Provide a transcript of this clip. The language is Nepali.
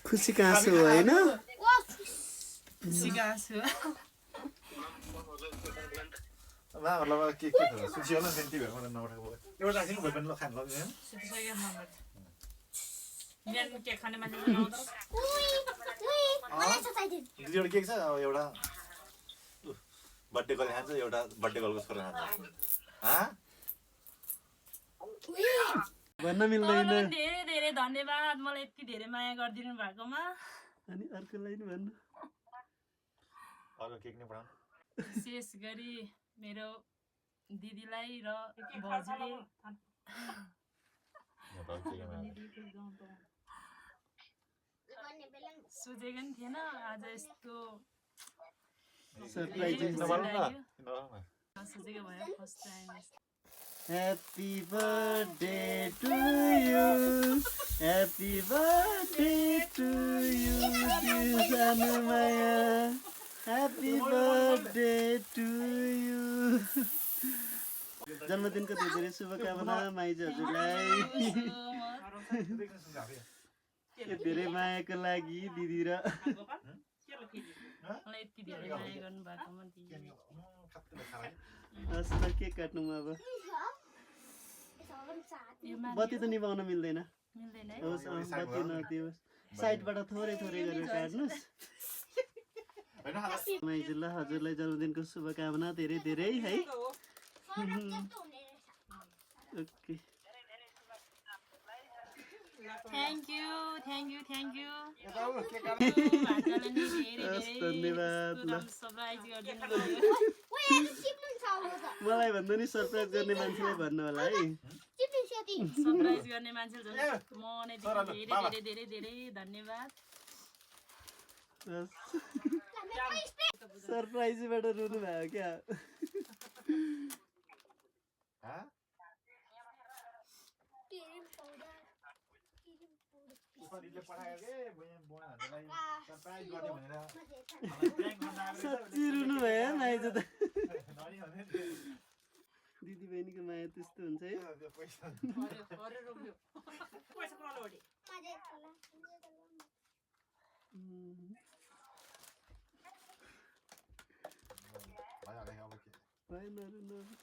खुसीको आँसु हो होइन खुसीको आँसु बिहान के खाने मान्छे नआउँदो के छ एउटा बर्थडे गर्ल खान्छ एउटा बर्थडे गर्लको छोरा खान्छ भन्न मिल्दैन धेरै धेरै धन्यवाद मलाई यति धेरै माया गरिदिनु भएकोमा अनि अर्कोलाई नि भन्नु अर्को केक नै पठाउनु विशेष गरी मेरो दिदीलाई र भाउजूले सोचेको नि थिएन आज यस्तो सरप्राइज सोचेको भयो first time Happy birthday to you. Happy birthday to you, dear Sanumaya. Happy birthday to you. जन्मदिनको धेरै शुभकामना माइज हजुरलाई धेरै मायाको लागि दिदी र मलाई यति धेरै माया गर्नु भएकोमा हस् त के काट्नु अब बत्ती त निभाउन मिल्दैन मिल्दैन है होस् बत्ती नदियोस् साइडबाट थोरै थोरै गरेर काट्नुहोस् माइज ल हजुरलाई जन्मदिनको शुभकामना धेरै धेरै है ओके थ्याङ्क यू धन्यवाद ल सरप्राइज गरिदिनु भयो मलाई भन्दा नि सरप्राइज गर्ने मान्छेलाई भन्नु होला है सरप्राइज गर्ने मान्छे म नै धेरै धेरै धेरै धेरै धन्यवाद सरप्राइजबाट रुनु भयो क्या साँच्ची रुनु भयो माइज त दिदी बहिनीको माया त्यस्तो हुन्छ है भएन रुनु